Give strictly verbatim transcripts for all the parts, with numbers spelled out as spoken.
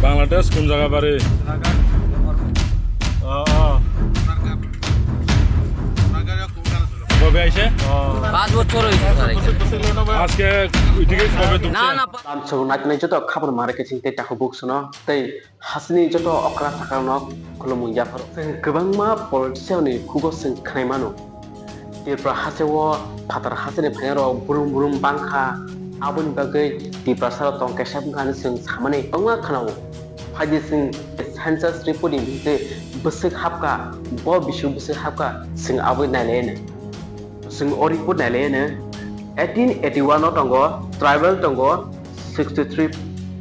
বাংলাদেশ কোন জায়গা বাড়ি? ও, ও। কবে আইছে? ও। পাঁচ বছর হয়েছে, স্যার, এখানে। আজকে ওইদিকে কবে ঢুকছে? না, না, পা- Tamsong naitnai joto khabor mare khe chini tei takhuk buk sono tei hasini joto okra sakarno khulumung yapharo. Chwng kwbangma politician ni khugo chwng khnai mano. Tripura hasteo phatar hasteni phainairok brum brum bangkha, aboni bagwi Tiprasarok tong kaisa wngkha hinwi chwng samani wngma khwnao. Phaidi chwng census report ni bisingtwi bwswk hapkha, bo bising bwswk hapkha chwng aboni nailaiyano. Chwng o report nailaiyano, eighteen eighty-one o tongo, tribal tongo sixty-three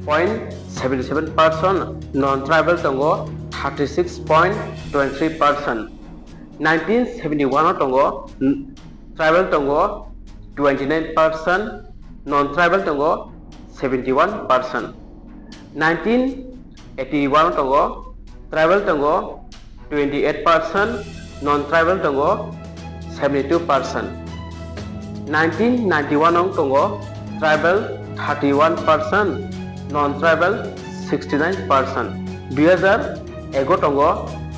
point seven seven percent, non-tribal tongo thirty-six point twenty-three percent. Nineteen seventy-one o tongo, n-, tribal tongo twenty-nine percent, non-tribal tongo seventy-one percent. Nineteen eighty-one o tongo, tribal tongo twenty-eight percent, non-tribal tongo seventy-two percent. Nineteen ninety-one o tongo, tribal thirty-one percent, non-tribal sixty-nine percent. Dui hajar ego tongo,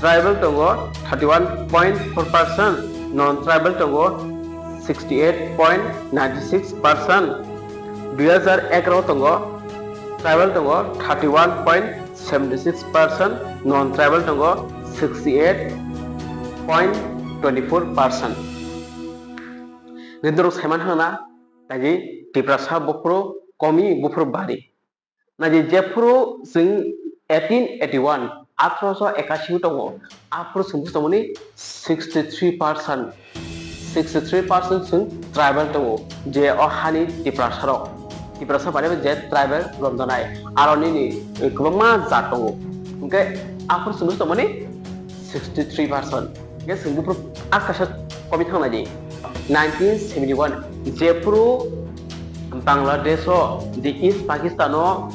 tribal tongo thirty-one point four percent, non-tribal tongo sixty-eight point nine six percent. Dui hajar egaroh tongo, tribal tongo thirty-one point seventy-six percent, non-tribal tongo sixty-eight point twenty-four percent. Nindorok saiman hana, tagi Tiprasa buphuru komi buphuru bari. Naji jephuru chwng eighteen eighty-one, atharoso ekashi tongo, aphuru chwng busi tongmani sixty-three percent, sixty-three percent chwng tribal tongo, je o hani Tiprasarok, Tiprasa bai je tribal romjanai, aro nini kwbangma jat tongo, hwnkhe aphuru chwng busi tongmani sixty-three percent. Hwnkhe chwng buphuru a kaisa komi thangnaidi. Nineteen seventy-one, jephuru Bangladesh o, the East Pakistan o,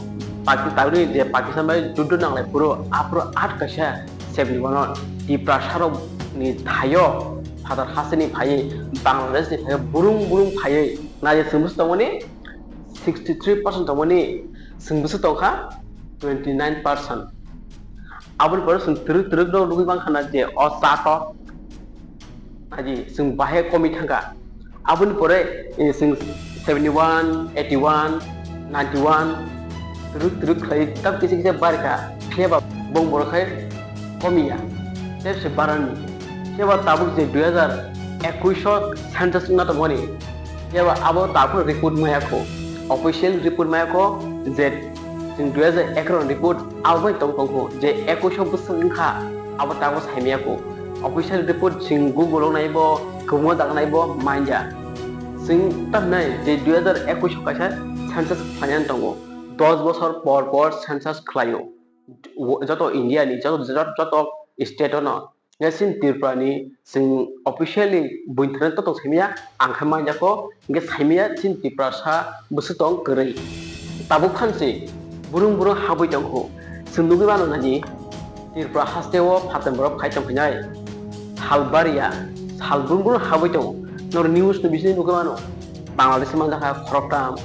Pakistan ni je Pakistan bai juddo nanglai phuru, aphuru at kaisa seventy-one o Tiprasa rok ni thaio, phatar hasteni phaiwi, Bangladesh ni phaiwi, burung burung phaiwi, naidi chwng busi tongmani sixty-three percent tongmani, chwng busi tongkha twenty-nine percent. Aboni pore chwng twrwk twrwk no nugwi mankha na je o chato aji chwng bahai komi thangkha. Aboni pore, eh, chwng seventy-one, eighty-one, ninety-one twrwk twrwk khlai tam kisa kisa barikha. Phiya ba bong borok khai komiya. Tei se barani. Phiya ba tabuk je dui hajar ekush o census wngna tongmani. Phiya ba abo tabuk report maya kho. Official report maya kho je chwng dui hajar egaroh ni report abo bai tong tongkho je ekush o bwswk wngkha, abo tabuk saimaya kho. Official report chwng Google o naibo, kwbangma jaga naibo manja. Chwng tamhinai je dui hajar ekush o kaisa census khlainani tongo. Dos bosor por por census khlaio. Joto India ni joto, joto, joto state o no. Hwnkhe chini Tripura ni chwng officially buini thani to tong saimaya, ang khe manjak kho, hwnkhe saimaya chini Tiprasa bwswk tong kwrwi. Tabuk phan se burung burung habwi tong kho. Chwng nugwi mano nani Tripura haste o phatar borok phai tong phainai. Sal bariya, sal burung burung habwi tongo. Noro news ni bising nugwi mano. Bangladesh manjakha khoroktham,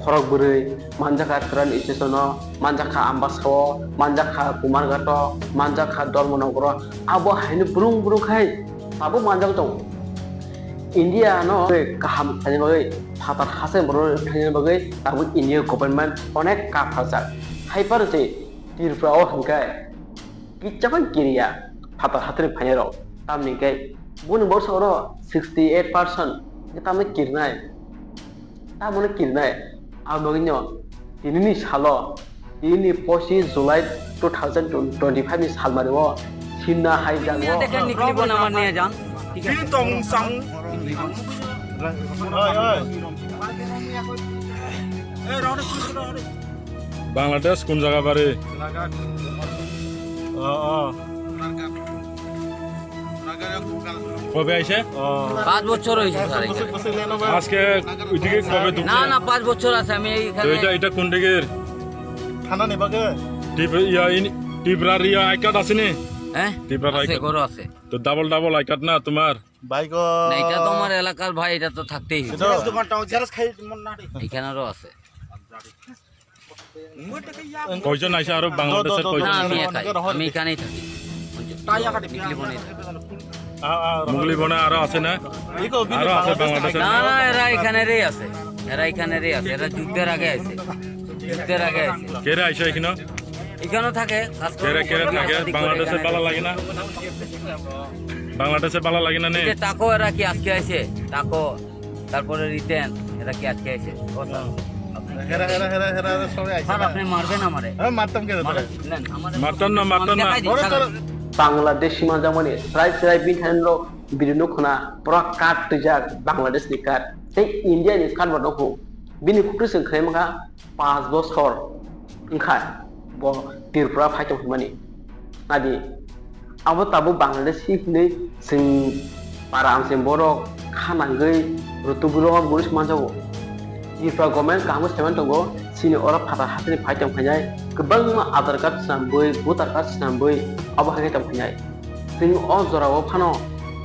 khorok bwrwi, manjakha train station o, manjakha Ambasa o, manjakha Kumarghat o, manjakha Dharmanagar o, abo haino brung brung khai tabuk manjak tongo. India no kaham khlaina bagwi, phatar hasteni borok khlaina bagwi tabuk India government onek kaphajak. Hai phano se Tripura o hwnkhe Kicha bai kiriya phatar hathani phainai rok. Tamni hwnkhe boni borsa oro sixty eight percent hwnkhe tamni kirnai. Tamoni kirnai. Aboni bagwino tinini salo, tinini pochis July two thousand twenty five ni salmari o Sinna hai jago. দেখে নিকলিব না আমার নিয়ে যান। ঠিক আছে। Bangladesh কোন জায়গা বাড়ি? ও, ও। কবে আইছে? ও। পাঁচ বছর হয়েছে স্যার এখানে। আজকে ওইদিকে কবে ঢুকছে? না, না, পাঁচ বছর আছে আমি তো এইখানে। এটা, এটা কোন দিকের? থানা নেবাগে? টিপ-, ইয়া, ইন-, টিপরার ইয়া আই কার্ড আছে নি? হ্যাঁ? টিপরার আই আছে, কার্ড। ঘরও আছে। তো ডাবল ডাবল আই কার্ড না তোমার? ভাই গো। না, এটা তো আমার এলাকার ভাই, এটা তো থাকতেই হবে। সেটা দোকানটা জেরক্স খাই মন না রে। এখানেরও আছে। কয়জন আইসা আরো বাংলাদেশের কয়জন? না, আমি একাই, আমি এখানেই থাকি। নিকলি বনে থাকি। মুগলি বনে আরো আছে না? আরো আছে বাংলাদেশে? না, না, এরা এখানেরই আছে, এরা এখানেরই আছে, এরা যুদ্ধের আগে আছে, যুদ্ধের আগে আছে। কেরা আইসা এখানে? এখানেও থাকে, কাজ করে। কেরা, কেরা থাকে? বাংলাদেশে ভালো লাগে না? বাংলাদেশে ভালো লাগে না নে? এই যে টাকো, এরা কি আজকে আইছে? টাকো, তারপরে রিটেন, এরা কি আজকে আইছে? ও স্যার। হেরা, হেরা, হেরা, হেরা, হেরা সবাই আইছে স্যার, না? আপনি মারবেন আমারে। হ্যাঁ, মারতাম কেন মারেন, তোরে? নেন, আমারে মারতাম না, মারতাম না। মারতাম না। ওরে, ওরে, তোরে। বাংলাদেশ সীমা jamani srai srai bini thaino rok video no khna pura kat twijak Bangladesh ni kat tei India ni kat bo no kho. Bini khukri song khlai maka pas bosor wngkha bo Tripura phai tong hwnmani. Adi abo tabuk Bangladesh hinwi chwng para amchwng borok kha nangwi rutugwi roma guri se manjago. Tripura government kaham khe saiman tongo, chini oro phatar hasteni phai tong phainai, kwbangma Aadhaar card swnambwi, voter card swnambwi abo hai khe tong phainai. Chwng o jorao phano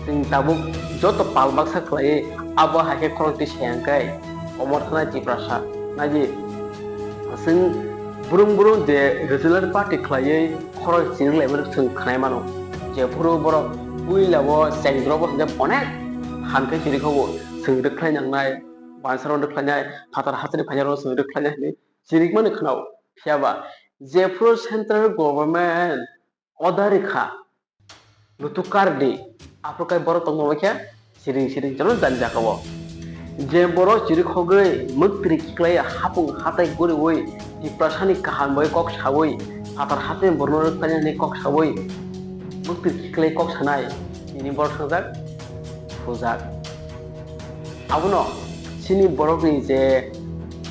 chwng tabuk joto pal baksa khlaiwi abo hai khe khorang twi se hwnkhe omo thanai Tiprasa. Naidi chwng brum brum je regional party khlaiwi khorang chirwk laimani chwng khnai mano. Jephuru borok puila o chengdrobo hwnkhe onek phan khe chirikhogo, chwng rwkhlai nangnai, uansaro rwkhlainai, phatar hasteni phainairok chwng rwkhlainai hinwi chirikmani khwnao. Phiyaba jephuru central government order rikha, lutu kardi, aphuru kai borok tongma khe siring siring jono jani jakao. Je borok chirikhogwi mwktwiri khiklai hapung hatai guriwi Tiprasani kaham bai kok sawi, phatar hasteni borno rwkhlainani kok sawi mwktwiri khiklai kok sanai, tini borok thwngjak, thujak. Abono chini borokni je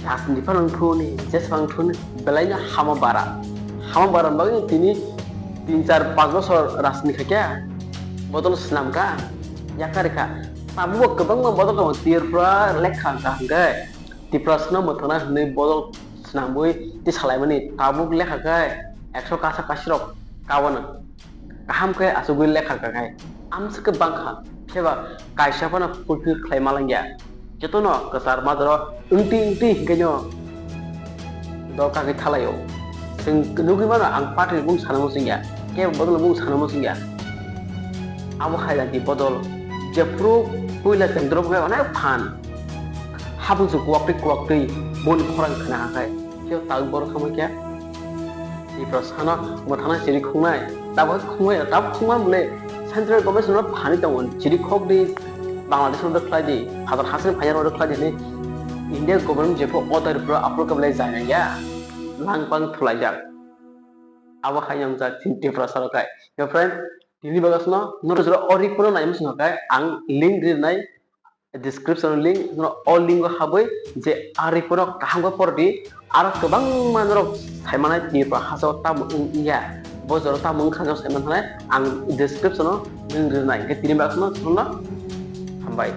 rajniti phano wngthuni, jeswk wngthuni, belaino hama bara. Hama bara bagwi tini tin char panch bosor rajniti khaikha, bodol swnamkha, yakarikha. Tabukbo kwbangma bodol tongo, Tripura lekha wngkha hwnkhe Tiprasano mwthangna hwnwi bodol swnamwi tei salaimani tabuk lekha khe ekso kasa kasirok kabano. Kaham khe achugwi lekha kha khai amswk khe bangkha, phiyaba kaisa phano fulfill khlai malangya. Jotono kwchar majaro wngti wngti hinkhaino dol kagwi thalaio. Chwng nugwi mano ang party ni bung sana muchungya, kebo bodol bung sana muchungya. Abo hai jati bodol jephuru puila chwng drop khai onek phan habung chwng kuwaktwi kuwaktwi boni khorang khna khai. Khe tawk borok thangma khe Tiprasano mwthangna chiri khungnai. Tabuk khungnai, tabuk khungma bole central government no phani tongo. Chiri khok di, Bangladesh no khlai di, phatar hasteni phaiya no khlai di hinwi India government jepho order pro approve khe belai jai nangya. Langpang thulaijak. Abo hai nang jak Tiprasa rok hai. Yo friend, tini bagasno norok jora o report no nai muchung khe ang link rinai description o link, no, o link o habwi je a report no kaham khe por di, aro kwbangma norok saimanai Tripura hasteo tamo wng ya, bo jora tamo wngkha jora saiman thanai ang description o link rinai, hwnkhe tini bagwi no hambai.